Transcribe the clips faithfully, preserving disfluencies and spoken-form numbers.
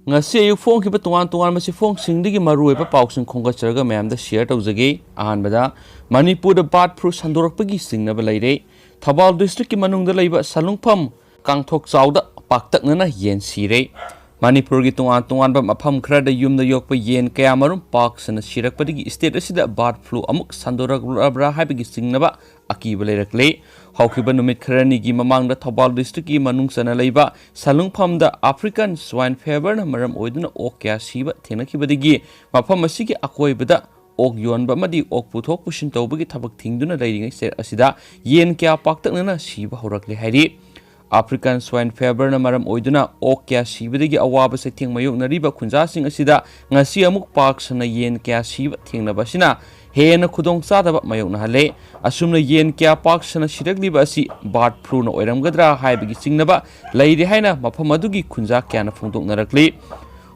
ꯉꯁꯤ ꯑꯌꯨꯛ ꯐꯣꯡꯈꯤꯕ ꯇꯣꯉꯥꯟ ꯇꯣꯉꯥꯟꯕ ꯆꯦꯐꯣꯡꯁꯤꯡꯗꯒꯤ ꯃꯔꯨꯑꯣꯏꯕ ꯄꯥꯎꯁꯤꯡ ꯈꯣꯝꯒꯠꯆꯔꯒ ꯃꯌꯥꯝꯗ ꯁꯤꯌꯔ ꯇꯧꯖꯒꯦ꯫ ꯑꯍꯥꯟꯕꯗ, ꯃꯅꯤꯄꯨꯔꯗ ꯕꯥꯔꯗ ꯐ꯭ꯂꯨ ꯁꯟꯗꯣꯔꯛꯄꯒꯤ ꯆꯤꯡꯅꯕ ꯂꯩꯔꯦ꯫ ꯊꯧꯕꯥꯜ ꯗꯤꯁꯇ꯭ꯔꯤꯛꯀꯤ ꯃꯅꯨꯡꯗ ꯂꯩꯕ ꯁꯂꯨꯡꯐꯝ ꯀꯥꯡꯊꯣꯛꯆꯥꯎꯗ ꯄꯥꯛꯇꯛꯅꯅ ꯌꯦꯟ ꯁꯤꯔꯦ꯫ ꯃꯅꯤꯄꯨꯔꯒꯤ ꯇꯣꯉꯥꯟ ꯇꯣꯉꯥꯟꯕ ꯃꯐꯝ ꯈꯔꯗ ꯌꯨꯝꯗ ꯌꯣꯛꯄ ꯌꯦꯟ ꯀꯌꯥ ꯃꯔꯨꯝ ꯄꯥꯛ ꯁꯟꯅ ꯁꯤꯔꯛꯄꯗꯒꯤ ꯁ꯭ꯇꯦꯠ ꯑꯁꯤꯗ ꯕꯥꯔꯗ ꯐ꯭ꯂꯨ ꯑꯃꯨꯛ ꯁꯟꯗꯣꯔꯛꯂꯕ꯭ꯔꯥ ꯍꯥꯏꯕꯒꯤ ꯆꯤꯡꯅꯕ ꯑꯀꯤꯕ ꯂꯩꯔꯛꯂꯦ꯫ ꯍꯧꯈꯤꯕ ꯅꯨꯃꯤꯠ ꯈꯔꯅꯤꯒꯤ ꯃꯃꯥꯡꯗ ꯊꯧꯕꯥꯜ ꯗꯤꯁꯇ꯭ꯔꯤꯛꯀꯤ ꯃꯅꯨꯡ ꯆꯟꯅ ꯂꯩꯕ ꯁꯂꯨꯡꯐꯝꯗ ꯑꯐ꯭ꯔꯤꯀꯥꯟ ꯁ꯭ꯋꯥꯏꯟ ꯐꯦꯕꯔꯅ ꯃꯔꯝ ꯑꯣꯏꯗꯨꯅ ꯑꯣꯛ ꯀꯌꯥ ꯁꯤꯕ ꯊꯦꯡꯅꯈꯤꯕꯗꯒꯤ ꯃꯐꯝ ꯑꯁꯤꯒꯤ ꯑꯀꯣꯏꯕꯗ ꯑꯣꯛ ꯌꯣꯟꯕ ꯑꯃꯗꯤ ꯑꯣꯛ ꯄꯨꯊꯣꯛ ꯄꯨꯁꯤꯟ ꯇꯧꯕꯒꯤ ꯊꯕꯛ ꯊꯤꯡꯗꯨꯅ ꯂꯩꯔꯤꯉꯩ ꯁꯦ-, ꯑꯁꯤꯗ ꯌꯦꯟ ꯀꯌꯥ ꯄꯥꯛꯇꯛꯅꯅ ꯁꯤꯕ ꯍꯧꯔꯛꯂꯦ ꯍꯥꯏꯔꯤ꯫ ꯑꯐ꯭ꯔꯤꯀꯥꯟ ꯁ꯭ꯋꯥꯏꯟ ꯐꯦꯕꯔꯅ ꯃꯔꯝ ꯑꯣꯏꯗꯨꯅ ꯑꯣꯛ ꯀꯌꯥ ꯁꯤꯕꯗꯒꯤ ꯑꯋꯥꯕ ꯆꯩꯊꯦꯡ ꯃꯥꯌꯣꯛꯅꯔꯤꯕ ꯈꯨꯟꯖꯥꯁꯤꯡ ꯑꯁꯤꯗ ꯉꯁꯤ ꯑꯃꯨꯛ ꯄꯥꯛ ꯁꯟꯅ ꯌꯦꯟ ꯀꯌꯥ ꯁꯤꯕ ꯊꯦꯡꯅꯕ ꯑꯁꯤꯅ ꯍꯦꯟꯅ ꯈꯨꯗꯣꯡꯆꯥꯗꯕ ꯃꯥꯌꯣꯛꯅꯍꯜꯂꯦ꯫ ꯑꯁꯨꯝꯅ ꯌꯦꯟ ꯀꯌꯥ ꯄꯥꯛ ꯁꯟꯅ ꯁꯤꯔꯛꯂꯤꯕ ꯑꯁꯤ ꯕꯥꯔꯗ ꯐ꯭ꯂꯨꯅ ꯑꯣꯏꯔꯝꯒꯗ꯭ꯔꯥ ꯍꯥꯏꯕꯒꯤ ꯆꯤꯡꯅꯕ ꯂꯩꯔꯦ ꯍꯥꯏꯅ ꯃꯐꯝ ꯑꯗꯨꯒꯤ ꯈꯨꯟꯖꯥ ꯀꯌꯥꯅ ꯐꯣꯡꯗꯣꯛꯅꯔꯛꯂꯤ꯫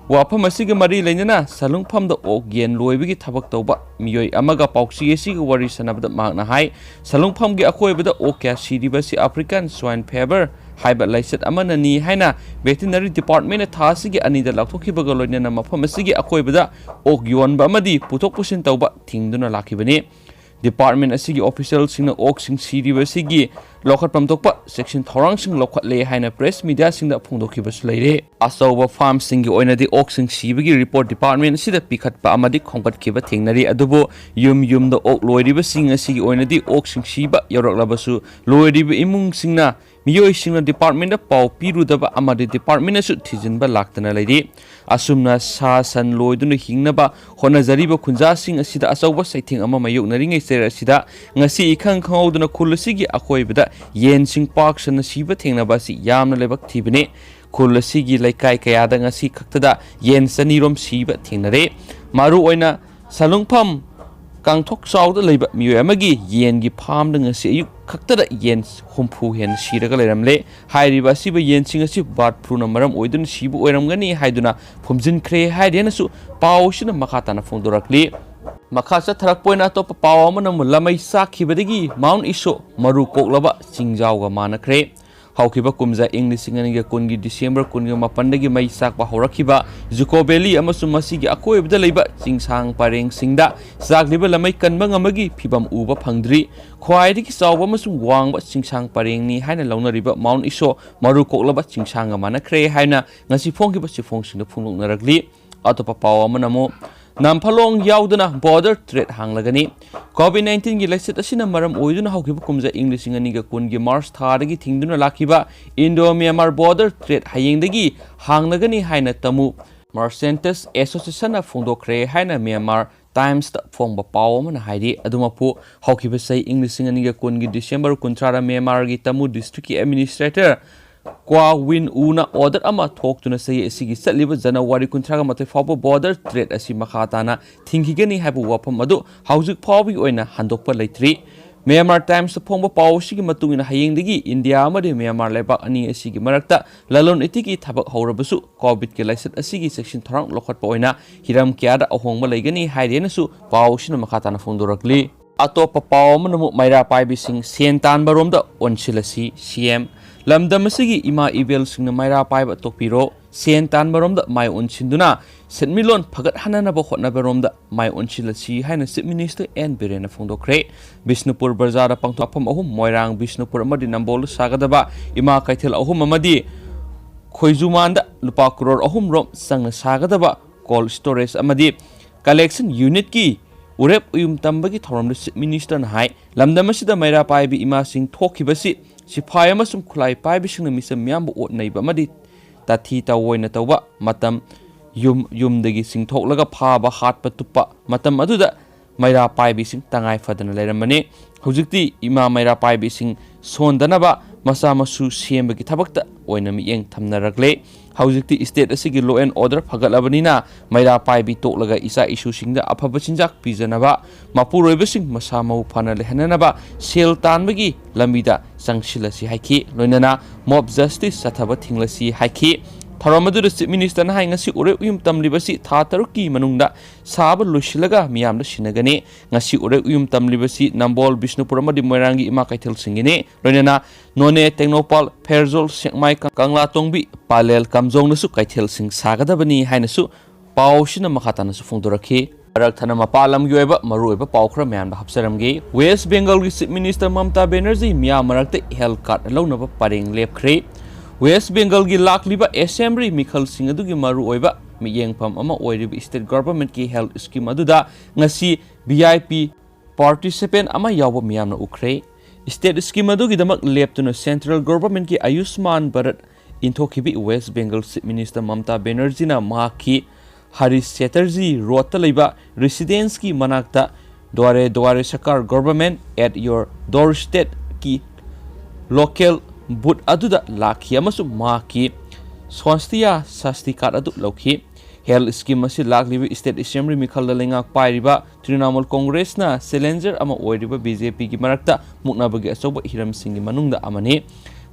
ꯋꯥꯐꯝ ꯑꯁꯤꯒ ꯃꯔꯤ ꯂꯩꯅꯅ ꯁꯂꯨꯡꯐꯝꯗ ꯑꯣꯛ ꯌꯦꯟ ꯂꯣꯏꯕꯒꯤ ꯊꯕꯛ ꯇꯧꯕ ꯃꯤꯑꯣꯏ ꯑꯃꯒ ꯄꯥꯎꯆꯦ ꯑꯁꯤꯒ ꯋꯥꯔꯤ ꯁꯥꯟꯅꯕꯗ ꯃꯍꯥꯛꯅ ꯍꯥꯏ, ꯁꯂꯨꯡꯐꯝꯒꯤ ꯑꯀꯣꯏꯕꯗ ꯑꯣꯛ ꯀꯌꯥ ꯁꯤꯔꯤꯕ ꯑꯁꯤ ꯑꯐ꯭ꯔꯤꯀꯥꯟ ꯁ꯭ꯋꯥꯏꯟ ꯐꯦꯕꯔ ꯍꯥꯏꯕ ꯂꯥꯏꯆꯠ ꯑꯃꯅꯅꯤ ꯍꯥꯏꯅ ꯚꯦꯇꯤꯅꯔꯤ ꯗꯤꯄꯥꯔꯠꯃꯦꯟꯅ ꯊꯥ ꯑꯁꯤꯒꯤ ꯑꯅꯤꯗ ꯂꯥꯎꯊꯣꯛꯈꯤꯕꯒ ꯂꯣꯏꯅꯅ ꯃꯐꯝ ꯑꯁꯤꯒꯤ ꯑꯀꯣꯏꯕꯗ ꯑꯣꯛ ꯌꯣꯟꯕ ꯑꯃꯗꯤ ꯄꯨꯊꯣꯛ ꯄꯨꯁꯤꯟ ꯇꯧꯕ ꯊꯤꯡꯗꯨꯅ ꯂꯥꯛꯈꯤꯕꯅꯤ꯫ ꯗꯤꯄꯥꯔꯠꯃꯦꯟ ꯑꯁꯤꯒꯤ ꯑꯣꯐꯤꯁꯤꯌꯦꯜꯁꯤꯡꯅ ꯑꯣꯛꯁꯤꯡ ꯁꯤꯔꯤꯕ ꯑꯁꯤꯒꯤ ꯂꯧꯈꯠꯐꯝ ꯊꯣꯛꯄ ꯆꯦꯛꯁꯤꯟ ꯊꯧꯔꯥꯡꯁꯤꯡ ꯂꯧꯈꯠꯂꯦ ꯍꯥꯏꯅ ꯄ꯭ꯔꯦꯁ ꯃꯤꯗꯤꯌꯥꯁꯤꯡꯗ ꯐꯣꯡꯗꯣꯛꯈꯤꯕꯁꯨ ꯂꯩꯔꯦ꯫ ꯑꯆꯧꯕ ꯐꯥꯔꯝꯁꯤꯡꯒꯤ ꯑꯣꯏꯅꯗꯤ ꯑꯣꯛꯁꯤꯡ ꯁꯤꯕꯒꯤ ꯔꯤꯄꯣꯔꯠ ꯗꯤꯄꯥꯔꯠꯃꯦꯟ ꯑꯁꯤꯗ ꯄꯤꯈꯠꯄ ꯑꯃꯗꯤ ꯈꯣꯝꯒꯠꯈꯤꯕ ꯊꯦꯡꯅꯔꯤ, ꯑꯗꯨꯕꯨ ꯌꯨꯝ ꯌꯨꯝꯗ ꯑꯣꯛ ꯂꯣꯏꯔꯤꯕꯁꯤꯡ ꯑꯁꯤꯒꯤ ꯑꯣꯏꯅꯗꯤ ꯑꯣꯛꯁꯤꯡ ꯁꯤꯕ ꯌꯧꯔꯛꯂꯕꯁꯨ ꯂꯣꯏꯔꯤꯕ ꯏꯃꯨꯡꯁꯤꯡꯅ ꯃꯤꯑꯣꯏꯁꯤꯡꯅ ꯗꯤꯄꯥꯔꯠꯃꯦꯟꯗ ꯄꯥꯎ ꯄꯤꯔꯨꯗꯕ ꯑꯃꯗꯤ ꯗꯤꯄꯥꯔꯠꯃꯦꯟꯅꯁꯨ ꯊꯤꯖꯤꯟꯕ ꯂꯥꯛꯇꯅ ꯂꯩꯔꯤ꯫ ꯑꯁꯨꯝꯅ ꯁꯥ ꯁꯟ ꯂꯣꯏꯗꯨꯅ ꯍꯤꯡꯅꯕ ꯍꯣꯠꯅꯖꯔꯤꯕ ꯈꯨꯟꯖꯥꯁꯤꯡ ꯑꯁꯤꯗ ꯑꯆꯧꯕ ꯆꯩꯊꯦꯡ ꯑꯃ ꯃꯥꯌꯣꯛꯅꯔꯤꯉꯩ ꯆꯩꯔ ꯑꯁꯤꯗ ꯉꯁꯤ ꯏꯈꯪ ꯈꯪꯍꯧꯗꯅ ꯈꯨꯜ ꯑꯁꯤꯒꯤ ꯑꯀꯣꯏꯕꯗ ꯌꯦꯟꯁꯤꯡ ꯄꯥꯛ ꯁꯟꯅ ꯁꯤꯕ ꯊꯦꯡꯅꯕ ꯑꯁꯤ ꯌꯥꯝꯅ ꯂꯥꯏꯕꯛ ꯊꯤꯕꯅꯤ꯫ ꯈꯨꯜ ꯑꯁꯤꯒꯤ ꯂꯩꯀꯥꯏ ꯀꯌꯥꯗ ꯉꯁꯤ ꯈꯛꯇꯗ ꯌꯦꯟ ꯆꯅꯤꯔꯣꯝ ꯁꯤꯕ ꯊꯦꯡꯅꯔꯦ꯫ ꯃꯔꯨꯑꯣꯏꯅ ꯁꯂꯨꯡꯐꯝ ꯀꯥꯡꯊꯣꯛꯆꯥꯎꯗ ꯂꯩꯕ ꯃꯤꯑꯣꯏ ꯑꯃꯒꯤ ꯌꯦꯟꯒꯤ ꯐꯥꯔꯝꯗ ꯉꯁꯤ ꯑꯌꯨꯛ ꯈꯛꯇꯗ ꯌꯦꯟ ꯍꯨꯝꯐꯨ ꯍꯦꯟꯅ ꯁꯤꯔꯒ ꯂꯩꯔꯝꯂꯦ꯫ ꯍꯥꯏꯔꯤꯕ ꯑꯁꯤꯕ ꯌꯦꯟꯁꯤꯡ ꯑꯁꯤ ꯕꯥꯔꯗ ꯐ꯭ꯂꯨꯅ ꯃꯔꯝ ꯑꯣꯏꯗꯨꯅ ꯁꯤꯕ ꯑꯣꯏꯔꯝꯒꯅꯤ ꯍꯥꯏꯗꯨꯅ ꯐꯨꯝꯖꯤꯟꯈ꯭ꯔꯦ ꯍꯥꯏꯔꯦꯅꯁꯨ ꯄꯥꯎ ꯑꯁꯤꯅ ꯃꯈꯥ ꯇꯥꯅ ꯐꯣꯡꯗꯣꯔꯛꯂꯤ꯫ ꯃꯈꯥ ꯆꯠꯊꯔꯛꯄ ꯑꯣꯏꯅ ꯑꯇꯣꯞꯄ ꯄꯥꯎ ꯑꯃꯅ ꯑꯃꯨꯛ ꯂꯃꯩ ꯆꯥꯛꯈꯤꯕꯗꯒꯤ ꯃꯥꯎꯟ ꯏꯁꯣ ꯃꯔꯨ ꯀꯣꯛꯂꯕ ꯆꯤꯡꯖꯥꯎꯒ ꯃꯥꯟꯅꯈ꯭ꯔꯦ꯫ ꯍꯧꯈꯤꯕ ꯀꯨꯝꯖꯥ ꯏꯪ ꯂꯤꯁꯤꯡ ꯑꯅꯤꯒ ꯀꯨꯟꯒꯤ ꯗꯤꯁꯦꯝꯕꯔ ꯀꯨꯟꯒ ꯃꯥꯄꯟꯗꯒꯤ ꯃꯩ ꯆꯥꯛꯄ ꯍꯧꯔꯛꯈꯤꯕ ꯖꯨꯀꯣ ꯚꯦꯂꯤ ꯑꯃꯁꯨꯡ ꯃꯁꯤꯒꯤ ꯑꯀꯣꯏꯕꯗ ꯂꯩꯕ ꯆꯤꯡꯁꯥꯡ ꯄꯔꯦꯡꯁꯤꯡꯗ ꯆꯥꯛꯂꯤꯕ ꯂꯃꯩ ꯀꯟꯕ ꯉꯝꯕꯒꯤ ꯐꯤꯚꯝ ꯎꯕ ꯐꯪꯗ꯭ꯔꯤ꯫ ꯈ꯭ꯋꯥꯏꯗꯒꯤ ꯆꯥꯎꯕ ꯑꯃꯁꯨꯡ ꯋꯥꯡꯕ ꯆꯤꯡꯁꯥꯡ ꯄꯔꯦꯡꯅꯤ ꯍꯥꯏꯅ ꯂꯧꯅꯔꯤꯕ ꯃꯥꯎꯟ ꯏꯁꯣ ꯃꯔꯨ ꯀꯣꯛꯂꯕ ꯆꯤꯡꯁꯥꯡꯒ ꯃꯥꯟꯅꯈ꯭ꯔꯦ ꯍꯥꯏꯅ ꯉꯁꯤ ꯐꯣꯡꯈꯤꯕ ꯆꯦꯐꯣꯡꯁꯤꯡꯗ ꯐꯣꯡꯗꯣꯛꯅꯔꯛꯂꯤ꯫ ꯑꯇꯣꯞꯄ ꯄꯥꯎ ꯑꯃꯅ ꯑꯃꯨꯛ ꯅꯝꯐꯂꯣꯡ ꯌꯥꯎꯗꯅ ꯕꯣꯔꯗꯔ ꯇ꯭ꯔꯦꯗ ꯍꯥꯡꯂꯒꯅꯤ꯫ ꯀꯣꯚꯤꯗ ꯅꯥꯏꯟꯇꯤꯟꯒꯤ ꯂꯥꯏꯆꯠ ꯑꯁꯤꯅ ꯃꯔꯝ ꯑꯣꯏꯗꯨꯅ ꯍꯧꯈꯤꯕ ꯀꯨꯝꯖꯥ ꯏꯪ ꯂꯤꯁꯤꯡ ꯑꯅꯤꯒ ꯀꯨꯟꯒꯤ ꯃꯥꯔꯆ ꯊꯥꯗꯒꯤ ꯊꯤꯡꯗꯨꯅ ꯂꯥꯛꯈꯤꯕ ꯏꯟꯗꯣ ꯃ꯭ꯌꯥꯟꯃꯥꯔ ꯕꯣꯔꯗꯔ ꯇ꯭ꯔꯦꯗ ꯍꯌꯦꯡꯗꯒꯤ ꯍꯥꯡꯂꯒꯅꯤ ꯍꯥꯏꯅ ꯇꯃꯨ ꯃꯔꯆꯦꯟꯇꯁ ꯑꯦꯁꯣꯁꯤꯌꯦꯁꯟꯅ ꯐꯣꯡꯗꯣꯛꯈ꯭ꯔꯦ ꯍꯥꯏꯅ ꯃ꯭ꯌꯥꯟꯃꯥꯔ ꯇꯥꯏꯝꯁꯇ ꯐꯣꯡꯕ ꯄꯥꯎ ꯑꯃꯅ ꯍꯥꯏꯔꯤ꯫ ꯑꯗꯨꯃꯛꯄꯨ, ꯍꯧꯈꯤꯕ ꯆꯍꯤ ꯏꯪ ꯂꯤꯁꯤꯡ ꯑꯅꯤꯒ ꯀꯨꯟꯒꯤ ꯗꯤꯁꯦꯝꯕꯔ ꯀꯨꯟꯊ꯭ꯔꯥꯗ ꯃ꯭ꯌꯥꯟꯃꯥꯔꯒꯤ ꯇꯃꯨ ꯗꯤꯁꯇ꯭ꯔꯤꯛꯀꯤ ꯑꯦꯗꯃꯤꯅꯤꯁꯇ꯭ꯔꯦꯇꯔ ꯀ꯭ꯋꯥ ꯋꯤꯟ ꯎꯅ ꯑꯣꯔꯗꯔ ꯑꯃ ꯊꯣꯛꯇꯨꯅ ꯆꯍꯤ ꯑꯁꯤꯒꯤ ꯆꯠꯂꯤꯕ ꯖꯅꯋꯥꯔꯤ ꯀꯨꯟꯊ꯭ꯔꯥꯒ ꯃꯥꯊꯣꯏ ꯐꯥꯎꯕ ꯕꯣꯔꯗꯔ ꯇ꯭ꯔꯦꯗ ꯑꯁꯤ ꯃꯈꯥ ꯇꯥꯅ ꯊꯤꯡꯈꯤꯒꯅꯤ ꯍꯥꯏꯕ ꯋꯥꯐꯝ ꯑꯗꯨ ꯍꯧꯖꯤꯛ ꯐꯥꯎꯕꯒꯤ ꯑꯣꯏꯅ ꯍꯟꯗꯣꯛꯄ ꯂꯩꯇ꯭ꯔꯤ꯫ ꯃ꯭ꯌꯥꯟꯃꯥꯔ ꯇꯥꯏꯝꯁꯇ ꯐꯣꯡꯕ ꯄꯥꯎ ꯑꯁꯤꯒꯤ ꯃꯇꯨꯡ ꯏꯟꯅ, ꯍꯌꯦꯡꯗꯒꯤ ꯏꯟꯗꯤꯌꯥ ꯑꯃꯗꯤ ꯃ꯭ꯌꯥꯟꯃꯥꯔ ꯂꯩꯕꯥꯛ ꯑꯅꯤ ꯑꯁꯤꯒꯤ ꯃꯔꯛꯇ ꯂꯂꯣꯟ ꯏꯇꯤꯛꯀꯤ ꯊꯕꯛ ꯍꯧꯔꯕꯁꯨ, ꯀꯣꯚꯤꯗꯀꯤ ꯂꯥꯏꯆꯠ ꯑꯁꯤꯒꯤ ꯆꯦꯛꯁꯤꯟ ꯊꯧꯔꯥꯡ ꯂꯧꯈꯠꯄ ꯑꯣꯏꯅ ꯍꯤꯔꯝ ꯀꯌꯥꯗ ꯑꯍꯣꯡꯕ ꯂꯩꯒꯅꯤ ꯍꯥꯏꯔꯦꯅꯁꯨ ꯄꯥꯎ ꯑꯁꯤꯅ ꯃꯈꯥ ꯇꯥꯅ ꯐꯣꯡꯗꯣꯔꯛꯂꯤ꯫ ꯑꯇꯣꯞꯄ ꯄꯥꯎ ꯑꯃꯅ ꯑꯃꯨꯛ ꯃꯩꯔꯥ ꯄꯥꯏꯕꯤꯁꯤꯡ ꯁꯦꯟ ꯇꯥꯟꯕꯔꯣꯝꯗ ꯑꯣꯟꯁꯤꯜꯂꯁꯤ, ꯁꯤ ꯑꯦꯝ꯫ ꯂꯝꯗꯝ ꯑꯁꯤꯒꯤ ꯏꯃꯥ ꯏꯕꯦꯜꯁꯤꯡꯅ ꯃꯩꯔꯥ ꯄꯥꯏꯕ ꯇꯣꯛꯄꯤꯔꯣ, ꯁꯦꯟ ꯇꯥꯟꯕꯔꯣꯝꯗ ꯃꯥꯏ ꯑꯣꯟꯁꯤꯟꯗꯨꯅ ꯁꯦꯟꯃꯤꯠꯂꯣꯟ ꯐꯒꯠꯍꯟꯅꯅꯕ ꯍꯣꯠꯅꯕꯔꯣꯝꯗ ꯃꯥꯏ ꯑꯣꯟꯁꯤꯜꯂꯁꯤ ꯍꯥꯏꯅ ꯆꯤꯐ ꯃꯤꯅꯤꯁꯇꯔ ꯑꯦꯟ ꯕꯤꯔꯦꯟꯅ ꯐꯣꯡꯗꯣꯛꯈ꯭ꯔꯦ꯫ ꯕꯤꯁꯅꯨꯄꯨꯔ ꯕꯖꯥꯔꯗ ꯄꯥꯡꯊꯣꯛꯐꯝ ꯑꯍꯨꯝ, ꯃꯣꯏꯔꯥꯡ, ꯕꯤꯁꯅꯨꯄꯨꯔ ꯑꯃꯗꯤ ꯅꯝꯕꯣꯜꯗ ꯁꯥꯒꯗꯕ ꯏꯃꯥ ꯀꯩꯊꯦꯜ ꯑꯍꯨꯝ ꯑꯃꯗꯤ ꯈꯣꯏꯖꯨꯃꯥꯟꯗ ꯂꯨꯄꯥ ꯀ꯭ꯔꯣꯔ ꯑꯍꯨꯝ ꯔꯣꯝ ꯆꯪꯅ ꯁꯥꯒꯗꯕ ꯀꯣꯜꯗ ꯁ꯭ꯇꯣꯔꯦꯖ ꯑꯃꯗꯤ ꯀꯂꯦꯛꯁꯟ ꯌꯨꯅꯤꯠꯀꯤ ꯎꯔꯦꯞ ꯎꯌꯨꯝ ꯇꯝꯕꯒꯤ ꯊꯧꯔꯝꯗ ꯆꯤꯐ ꯃꯤꯅꯤꯁꯇꯔꯅ ꯍꯥꯏ, ꯂꯝꯗꯝ ꯑꯁꯤꯗ ꯃꯩꯔꯥ ꯄꯥꯏꯕꯤ ꯏꯃꯥꯁꯤꯡ ꯊꯣꯛꯈꯤꯕꯁꯤ ꯁꯤꯐꯥꯏ ꯑꯃꯁꯨꯡ ꯈꯨꯠꯂꯥꯏ ꯄꯥꯏꯕꯤꯁꯤꯡꯅ ꯃꯤꯆꯝ ꯃꯤꯌꯥꯝꯕꯨ ꯑꯣꯠ ꯅꯩꯕ ꯑꯃꯗꯤ ꯇꯥꯊꯤ ꯇꯥꯑꯣꯏꯅ ꯇꯧꯕ, ꯃꯇꯝ ꯌꯨꯝ ꯌꯨꯝꯗꯒꯤ ꯆꯤꯡꯊꯣꯛꯂꯒ ꯐꯥꯕ, ꯍꯥꯠꯄ, ꯇꯨꯞꯄ, ꯃꯇꯝ ꯑꯗꯨꯗ ꯃꯩꯔꯥ ꯄꯥꯏꯕꯤꯁꯤꯡ ꯇꯉꯥꯏ ꯐꯗꯅ ꯂꯩꯔꯝꯕꯅꯤ꯫ ꯍꯧꯖꯤꯛꯇꯤ ꯏꯃꯥ ꯃꯩꯔꯥ ꯄꯥꯏꯕꯤꯁꯤꯡ ꯁꯣꯟꯗꯅꯕ ꯃꯆꯥ ꯃꯁꯨ ꯁꯦꯝꯕꯒꯤ ꯊꯕꯛꯇ ꯑꯣꯏꯅ ꯃꯤꯠꯌꯦꯡ ꯊꯝꯅꯔꯛꯂꯦ꯫ ꯍꯧꯖꯤꯛꯇꯤ ꯁ꯭ꯇꯦꯠ ꯑꯁꯤꯒꯤ ꯂꯣ ꯑꯦꯟ ꯑꯣꯔꯗꯔ ꯐꯒꯠꯂꯕꯅꯤꯅ ꯃꯩꯔꯥ ꯄꯥꯏꯕꯤ ꯇꯣꯛꯂꯒ ꯏꯆꯥ ꯏꯁꯨꯁꯤꯡꯗ ꯑꯐꯕ ꯆꯤꯟꯖꯥꯛ ꯄꯤꯖꯅꯕ, ꯃꯄꯨꯔꯣꯏꯕꯁꯤꯡ ꯃꯁꯥ ꯃꯎ ꯐꯅ ꯂꯩꯍꯟꯅꯅꯕ ꯁꯦꯜ ꯇꯥꯟꯕꯒꯤ ꯂꯝꯕꯤꯗ ꯆꯪꯁꯤꯜꯂꯁꯤ ꯍꯥꯏꯈꯤ꯫ ꯂꯣꯏꯅꯅ ꯃꯣꯕ ꯖꯁꯇꯤꯁ ꯆꯠꯊꯕ ꯊꯤꯡꯂꯁꯤ ꯍꯥꯏꯈꯤ꯫ ꯊꯧꯔꯝ ꯑꯗꯨꯗ Chief Minister ꯅ ꯍꯥꯏ, ꯉꯁꯤ ꯎꯔꯦꯛ ꯎꯌꯨꯝ ꯇꯝꯂꯤꯕꯁꯤ ꯊꯥ ꯇꯔꯨꯛꯀꯤ ꯃꯅꯨꯡꯗ ꯁꯥꯕ ꯂꯣꯏꯁꯤꯜꯂꯒ ꯃꯤꯌꯥꯝꯗ ꯁꯤꯟꯅꯒꯅꯤ꯫ ꯉꯁꯤ ꯎꯔꯦꯛ ꯎꯌꯨꯝ ꯇꯝꯂꯤꯕꯁꯤ ꯅꯝꯕꯣꯜ, ꯕꯤꯁꯅꯨꯄꯨꯔ ꯑꯃꯗꯤ ꯃꯣꯏꯔꯥꯡꯒꯤ ꯏꯃꯥ ꯀꯩꯊꯦꯜꯁꯤꯡꯒꯤꯅꯤ꯫ ꯂꯣꯏꯅꯅ ꯅꯣꯅꯦ, ꯇꯦꯡꯅꯧꯄꯥꯜ, ꯐꯦꯔꯖꯣꯜ, ꯁꯦꯛꯃꯥꯏ, ꯀꯪꯂꯥꯇꯣꯡꯕꯤ, ꯄꯂꯦꯜ, ꯀꯥꯝꯖꯣꯡꯗꯁꯨ ꯀꯩꯊꯦꯜꯁꯤꯡ ꯁꯥꯒꯗꯕꯅꯤ ꯍꯥꯏꯅꯁꯨ ꯄꯥꯎꯁꯤꯅ ꯃꯈꯥ ꯇꯥꯅꯁꯨ ꯐꯣꯡꯗꯣꯔꯛꯈꯤ꯫ ꯃꯔꯛ ꯊꯠꯅ ꯃꯄꯥꯟ ꯂꯝꯒꯤ ꯑꯣꯏꯕ ꯃꯔꯨꯑꯣꯏꯕ ꯄꯥꯎ ꯈꯔ ꯃꯌꯥꯝꯗ ꯍꯥꯞꯆꯔꯝꯒꯦ꯫ West Bengal ꯒꯤ Chief Minister ꯃꯃꯇꯥ ꯕꯦꯅꯔꯖꯤ ꯃꯤꯌꯥꯝ ꯃꯔꯛꯇ health card ꯂꯧꯅꯕ ꯄꯔꯦꯡ ꯂꯦꯞꯈ꯭ꯔꯦ꯫ West Bengal ꯒꯤ ꯂꯥꯛꯂꯤꯕ Assembly ꯃꯤꯈꯜꯁꯤꯡ ꯑꯗꯨꯒꯤ ꯃꯔꯨꯑꯣꯏꯕ ꯃꯤꯠꯌꯦꯡꯐꯝ ꯑꯃ ꯑꯣꯏꯔꯤꯕ state government ꯀꯤ health scheme ꯑꯗꯨꯗ ꯉꯁꯤ V I P participant ꯑꯃ ꯌꯥꯎꯕ ꯃꯤꯌꯥꯝꯅ ꯎꯈ꯭ꯔꯦ꯫ State scheme ꯑꯗꯨꯒꯤꯗꯃꯛ ꯂꯦꯞꯇꯨꯅ central government ꯀꯤ ꯑꯌꯨꯁꯃꯥꯟ Bharat ꯏꯟꯊꯣꯛꯈꯤꯕꯤ West Bengal Chief Minister ꯃꯃꯇꯥ ꯕꯦꯅꯔꯖꯤꯅ ꯃꯍꯥꯛꯀꯤ ꯍꯔꯤꯁ ꯆꯦꯇꯔꯖꯤ ꯔꯣꯗꯇ ꯂꯩꯕ residence ꯀꯤ ꯃꯅꯥꯛꯇ ꯗ꯭ꯋꯥꯔꯦ ꯗ꯭ꯋꯥꯔꯦ ꯁꯔꯀꯥꯔ, Government at your doorstep ꯀꯤ local booth ꯑꯗꯨꯗ ꯂꯥꯛꯈꯤ ꯑꯃꯁꯨꯡ ꯃꯍꯥꯛꯀꯤ Swasthya Saathi card ꯑꯗꯨ ꯂꯧꯈꯤ꯫ Health scheme ꯑꯁꯤ ꯂꯥꯛꯂꯤꯕ state assembly ꯃꯤꯈꯜꯗ ꯂꯩꯉꯥꯛ ꯄꯥꯏꯔꯤꯕ Trinamool Congress ꯅ challenger ꯑꯃ ꯑꯣꯏꯔꯤꯕ B J P ꯒꯤ ꯃꯔꯛꯇ ꯃꯨꯛꯅꯕꯒꯤ ꯑꯆꯧꯕ ꯍꯤꯔꯝꯁꯤꯡꯒꯤ ꯃꯅꯨꯡꯗ ꯑꯃꯅꯤ꯫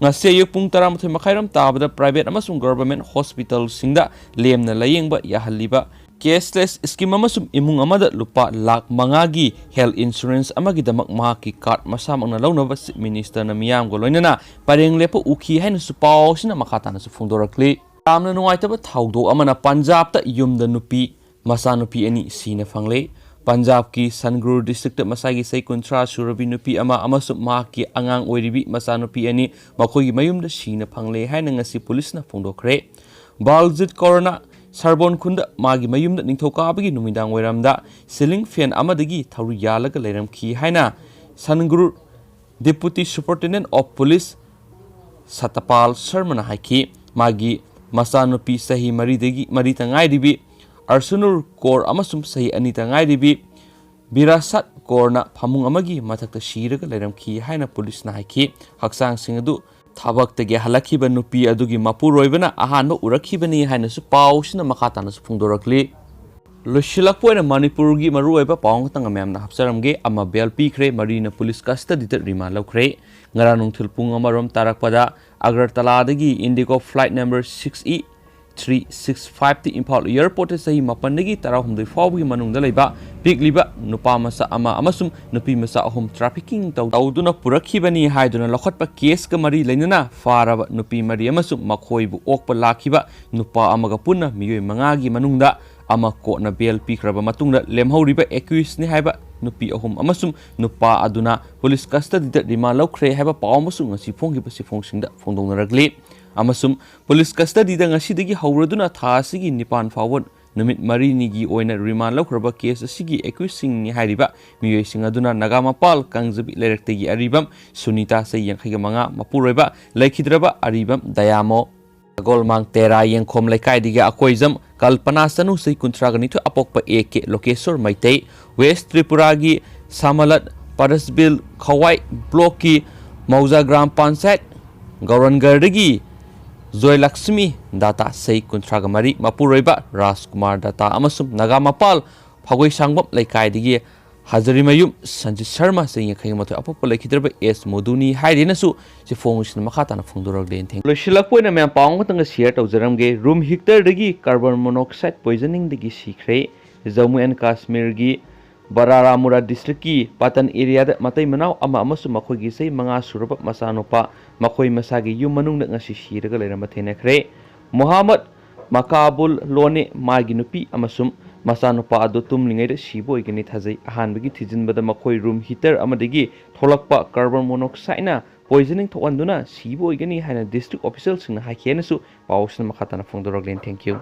ꯉꯁꯤ ꯑꯌꯨꯛ ꯄꯨꯡ ꯇꯔꯥꯃꯥꯊꯣꯏ ꯃꯈꯥꯏꯔꯣꯝ ꯇꯥꯕꯗ private ꯑꯃꯁꯨꯡ government hospital ꯁꯤꯡꯗ ꯂꯦꯝꯅ ꯂꯥꯌꯦꯡꯕ ꯌꯥꯍꯜꯂꯤꯕ cashless scheme ꯑꯃꯁꯨꯡ ꯏꯃꯨꯡ ꯑꯃꯗ ꯂꯨꯄꯥ ꯂꯥꯈ ꯃꯉꯥꯒꯤ health insurance ꯑꯃꯒꯤꯗꯃꯛ ꯃꯍꯥꯛꯀꯤ card ꯃꯁꯥꯃꯛꯅ ꯂꯧꯅꯕ Chief Minister ꯅ ꯃꯤꯌꯥꯝꯒ ꯂꯣꯏꯅꯅ ꯄꯔꯦꯡ ꯂꯦꯞꯄ ꯎꯈꯤ ꯍꯥꯏꯅꯁꯨ ꯄꯥꯎ ꯑꯁꯤꯅ ꯃꯈꯥ ꯇꯥꯅꯁꯨ ꯐꯣꯡꯗꯣꯔꯛꯂꯤ꯫ ꯌꯥꯝꯅ ꯅꯨꯡꯉꯥꯏꯇꯕ ꯊꯧꯗꯣꯛ ꯑꯃꯅ ꯄꯟꯖꯥꯕꯇ ꯌꯨꯝꯗ ꯅꯨꯄꯤ ꯃꯆꯥꯅꯨꯄꯤ ꯑꯅꯤ ꯁꯤꯅ ꯐꯪꯂꯦ꯫ ꯄꯟꯖꯥꯕꯀꯤ ꯁꯟꯒ꯭ꯔꯨꯔ district ꯇ ꯃꯁꯥꯒꯤ ꯆꯍꯤ ꯀꯨꯟꯊ꯭ꯔꯥ ꯁꯨꯔꯕꯤ ꯅꯨꯄꯤ ꯑꯃ ꯑꯃꯁꯨꯡ ꯃꯍꯥꯛꯀꯤ ꯑꯉꯥꯡ ꯑꯣꯏꯔꯤꯕꯤ ꯃꯆꯥꯅꯨꯄꯤ ꯑꯅꯤ ꯃꯈꯣꯏꯒꯤ ꯃꯌꯨꯝꯗ ꯁꯤꯅ ꯐꯪꯂꯦ ꯍꯥꯏꯅ ꯉꯁꯤ ꯄꯨꯂꯤꯁꯅ ꯐꯣꯡꯗꯣꯛꯈ꯭ꯔꯦ꯫ ꯕꯥꯜꯖꯤꯠ ꯀꯧꯔꯅ ꯁꯔꯕꯣꯟ ꯈꯨꯟꯗ ꯃꯥꯒꯤ ꯃꯌꯨꯝꯗ ꯅꯤꯡꯊꯧꯀꯥꯕꯒꯤ ꯅꯨꯃꯤꯗꯥꯡ ꯋꯥꯏꯔꯝꯗ ceiling fan ꯑꯃꯗꯒꯤ ꯊꯧꯔꯤ ꯌꯥꯜꯂꯒ ꯂꯩꯔꯝꯈꯤ ꯍꯥꯏꯅ ꯁꯟꯒ꯭ꯔꯨꯔ Deputy Superintendent of Police ꯁꯇꯄꯥꯜ ꯁꯔꯃꯅ ꯍꯥꯏꯈꯤ꯫ ꯃꯥꯒꯤ ꯃꯆꯥꯅꯨꯄꯤ ꯆꯍꯤ ꯃꯔꯤꯗꯒꯤ, ꯃꯔꯤꯇ ꯉꯥꯏꯔꯤꯕꯤ ꯑꯔꯁꯨꯅꯨꯔ ꯀꯣꯔ ꯑꯃꯁꯨꯡ ꯆꯍꯤ ꯑꯅꯤꯇ ꯉꯥꯏꯔꯤꯕꯤ ꯕꯤꯔꯥꯁꯥꯠ ꯀꯣꯔꯅ ꯐꯃꯨꯡ ꯑꯃꯒꯤ ꯃꯊꯛꯇ ꯁꯤꯔꯒ ꯂꯩꯔꯝꯈꯤ ꯍꯥꯏꯅ ꯄꯨꯂꯤꯁꯅ ꯍꯥꯏꯈꯤ꯫ ꯍꯛꯆꯥꯡꯁꯤꯡ ꯑꯗꯨ ꯊꯕꯛꯇꯒꯤ ꯍꯜꯂꯛꯈꯤꯕ ꯅꯨꯄꯤ ꯑꯗꯨꯒꯤ ꯃꯄꯨꯔꯣꯏꯕꯅ ꯑꯍꯥꯟꯕ ꯎꯔꯛꯈꯤꯕꯅꯤ ꯍꯥꯏꯅꯁꯨ ꯄꯥꯎꯁꯤꯅ ꯃꯈꯥ ꯇꯥꯅꯁꯨ ꯐꯣꯡꯗꯣꯔꯛꯂꯤ꯫ ꯂꯣꯏꯁꯤꯜꯂꯛꯄ ꯑꯣꯏꯅ ꯃꯅꯤꯄꯨꯔꯒꯤ ꯃꯔꯨꯑꯣꯏꯕ ꯄꯥꯎ ꯑꯃꯇꯪ ꯃꯌꯥꯝꯅ ꯍꯥꯞꯆꯔꯝꯒꯦ꯫ ꯑꯃ bail ꯄꯤꯈ꯭ꯔꯦ, ꯃꯔꯤꯅ ꯄꯨꯂꯤꯁ custody ꯗ remand ꯂꯧꯈ꯭ꯔꯦ꯫ ꯉꯔꯥꯡ ꯅꯨꯡꯊꯤꯜ ꯄꯨꯡ ꯑꯃꯔꯣꯝ ꯇꯥꯔꯛꯄꯗ ꯑꯒꯔꯇꯂꯥꯗꯒꯤ Indigo flight number six E three six five T Imphal ꯑꯦꯌꯔꯄꯣꯔꯠꯇ ꯆꯍꯤ ꯃꯥꯄꯟꯗꯒꯤ ꯇꯔꯥꯍꯨꯝꯗꯣꯏ ꯐꯥꯎꯕꯒꯤ ꯃꯅꯨꯡꯗ ꯂꯩꯕ ꯄꯤꯛꯂꯤꯕ ꯅꯨꯄꯥ ꯃꯆꯥ ꯑꯃ ꯑꯃꯁꯨꯡ ꯅꯨꯄꯤ ꯃꯆꯥ ꯑꯍꯨꯝ ꯇ꯭ꯔꯥꯐꯤꯀꯤꯡ ꯇꯧ-, ꯇꯧꯗꯨꯅ ꯄꯨꯔꯛꯈꯤꯕꯅꯤ ꯍꯥꯏꯗꯨꯅ ꯂꯧꯈꯠꯄ ꯀꯦꯁꯀ ꯃꯔꯤ ꯂꯩꯅꯅ ꯐꯥꯔꯕ ꯅꯨꯄꯤ ꯃꯔꯤ ꯑꯃꯁꯨꯡ ꯃꯈꯣꯏꯕꯨ ꯑꯣꯛꯄ ꯂꯥꯛꯈꯤꯕ ꯅꯨꯄꯥ ꯑꯃꯒ ꯄꯨꯟꯅ ꯃꯤꯑꯣꯏ ꯃꯉꯥꯒꯤ ꯃꯅꯨꯡꯗ ꯑꯃ ꯀꯣꯔꯠꯅ ꯕꯦꯜ ꯄꯤꯈ꯭ꯔꯕ ꯃꯇꯨꯡꯗ ꯂꯦꯝꯍꯧꯔꯤꯕ ꯑꯦꯀ꯭ꯌꯨꯁꯅꯤ ꯍꯥꯏꯕ ꯅꯨꯄꯤ ꯑꯍꯨꯝ ꯑꯃꯁꯨꯡ ꯅꯨꯄꯥ ꯑꯗꯨꯅ ꯄꯨꯂꯤꯁ ꯀꯁꯇꯗꯤꯗ ꯔꯤꯃꯥꯟ ꯂꯧꯈ꯭ꯔꯦ ꯍꯥꯏꯕ ꯄꯥꯎ ꯑꯃꯁꯨ ꯉꯁꯤ ꯐꯣꯡꯈꯤꯕ ꯆꯦꯐꯣꯡꯁꯤꯡꯗ ꯐꯣꯡꯗꯣꯛꯅꯔꯛꯂꯤ꯫ ꯑꯃꯁꯨꯡ ꯄꯨꯂꯤꯁ ꯀꯁꯇꯗꯤꯗ ꯉꯁꯤꯗꯒꯤ ꯍꯧꯔꯗꯨꯅ ꯊꯥ ꯑꯁꯤꯒꯤ ꯅꯤꯄꯥꯟ ꯐꯥꯎꯕ ꯅꯨꯃꯤꯠ ꯃꯔꯤꯅꯤꯒꯤ ꯑꯣꯏꯅ ꯔꯤꯃꯥꯟ ꯂꯧꯈ꯭ꯔꯕ ꯀꯦꯁ ꯑꯁꯤꯒꯤ ꯑꯦꯀ꯭ꯌꯨꯁꯁꯤꯡꯅꯤ ꯍꯥꯏꯔꯤꯕ ꯃꯤꯑꯣꯏꯁꯤꯡ ꯑꯗꯨꯅ ꯅꯥꯒꯥꯃꯄꯥꯜ ꯀꯥꯡꯖꯕꯤ ꯂꯩꯔꯛꯇꯒꯤ ꯑꯔꯤꯕꯝ ꯁꯨꯅꯤꯇꯥ, ꯆꯍꯤ ꯌꯥꯡꯈꯩꯒ ꯃꯉꯥ, ꯃꯄꯨꯔꯣꯏꯕ ꯂꯩꯈꯤꯗ꯭ꯔꯕ ꯑꯔꯤꯕꯝ ꯗꯌꯥꯃꯣ, ꯁꯒꯣꯜꯃꯥꯡ ꯇꯦꯔꯥ ꯌꯦꯡꯈꯣꯝ ꯂꯩꯀꯥꯏꯗꯒꯤ ꯑꯀꯣꯏꯖꯝ ꯀꯜꯄꯅꯥ ꯆꯅꯨ, ꯆꯍꯤ ꯀꯨꯟꯊ꯭ꯔꯥꯒ ꯅꯤꯊꯣꯏ, ꯑꯄꯣꯛꯄ A K Lokeshor Meitei, west ꯇ꯭ꯔꯤꯄꯨꯔꯥꯒꯤ ꯁꯥꯃꯂꯠ ꯄꯔꯁꯕꯤꯜ ꯈꯋꯥꯏ ꯕ꯭ꯂꯣꯛꯀꯤ ꯃꯧꯖꯥ ꯒ꯭ꯔꯥꯝ ꯄꯟꯆꯥꯌꯠ ꯒꯧꯔꯟꯒꯔꯗꯒꯤ ꯖꯣꯏꯂꯛꯁꯃꯤ ꯗꯥꯇꯥ, ꯆꯍꯤ ꯀꯨꯟꯊ꯭ꯔꯥꯒ ꯃꯔꯤ, ꯃꯄꯨꯔꯣꯏꯕ ꯔꯥꯖꯀꯨꯃꯥꯔ ꯗꯥꯇꯥ ꯑꯃꯁꯨꯡ ꯅꯥꯒꯥꯃꯄꯥꯜ ꯐꯥꯒꯣꯏꯁꯥꯡꯕꯝ ꯂꯩꯀꯥꯏꯗꯒꯤ ꯍꯖꯔꯤꯃꯌꯨꯝ ꯁꯟꯖꯤꯠ ꯁꯔꯃ, ꯆꯍꯤ ꯌꯥꯡꯈꯩꯒ ꯃꯥꯊꯣꯏ, ꯑꯄꯣꯛꯄ ꯂꯩꯈꯤꯗ꯭ꯔꯕ ꯑꯦꯁ ꯃꯣꯗꯨꯅꯤ ꯍꯥꯏꯔꯦꯅꯁꯨ ꯆꯦꯐꯣꯡꯁꯤꯅ ꯃꯈꯥ ꯇꯥꯅ ꯐꯣꯡꯗꯣꯔꯛꯂꯦꯅ ꯊꯦꯡꯅꯩ꯫ ꯂꯣꯏꯁꯤꯜꯂꯛꯄ ꯑꯣꯏꯅ ꯃꯌꯥꯝ ꯄꯥꯎ ꯑꯃꯈꯛꯇꯪꯒ ꯁꯤꯌꯔ ꯇꯧꯖꯔꯝꯒꯦ꯫ ꯔꯨꯝ ꯍꯤꯇꯔꯗꯒꯤ carbon monoxide poisoningꯗꯒꯤ ꯁꯤꯈ꯭ꯔꯦ꯫ ꯖꯝꯃꯨ ꯑꯦꯟ ꯀꯥꯁꯃꯤꯔꯒꯤ ꯕꯔꯥꯔꯥꯃꯨꯔꯥ ꯗꯤꯁꯇ꯭ꯔꯤꯛꯀꯤ ꯄꯥꯇꯟ ꯑꯦꯔꯤꯌꯥꯗ ꯃꯇꯩ ꯃꯅꯥꯎ ꯑꯃ ꯑꯃꯁꯨꯡ ꯃꯈꯣꯏꯒꯤ ꯆꯍꯤ ꯃꯉꯥ ꯁꯨꯔꯕ ꯃꯆꯥꯅꯨꯄꯥ ꯃꯈꯣꯏ ꯃꯁꯥꯒꯤ ꯌꯨꯝ ꯃꯅꯨꯡꯗ ꯉꯁꯤ ꯁꯤꯔꯒ ꯂꯩꯔꯝꯕ ꯊꯦꯡꯅꯈ꯭ꯔꯦ꯫ ꯃꯣꯍꯥꯃꯗ ꯃꯀꯥꯕꯨꯜ ꯂꯣꯅꯦ, ꯃꯥꯒꯤ ꯅꯨꯄꯤ ꯑꯃꯁꯨꯡ ꯃꯆꯥꯅꯨꯄꯥ ꯑꯗꯨ ꯇꯨꯝꯂꯤꯉꯩꯗ ꯁꯤꯕ ꯑꯣꯏꯒꯅꯤ ꯊꯥꯖꯩ꯫ ꯑꯍꯥꯟꯕꯒꯤ ꯊꯤꯖꯤꯟꯕꯗ ꯃꯈꯣꯏ ꯔꯨꯝ ꯍꯤꯇꯔ ꯑꯃꯗꯒꯤ ꯊꯣꯛꯂꯛꯄ carbon monoxideꯅ poisoning ꯊꯣꯛꯍꯟꯗꯨꯅ ꯁꯤꯕ ꯑꯣꯏꯒꯅꯤ ꯍꯥꯏꯅ ꯗꯤꯁꯇ꯭ꯔꯤꯛ ꯑꯣꯐꯤꯁꯤꯌꯦꯜꯁꯤꯡꯅ ꯍꯥꯏꯈꯤ ꯍꯥꯏꯅꯁꯨ ꯄꯥꯎꯁꯤꯅ ꯃꯈꯥ ꯇꯥꯅ ꯐꯣꯡꯗꯣꯔꯛꯂꯦꯅ ꯊꯦꯡꯅꯩ꯫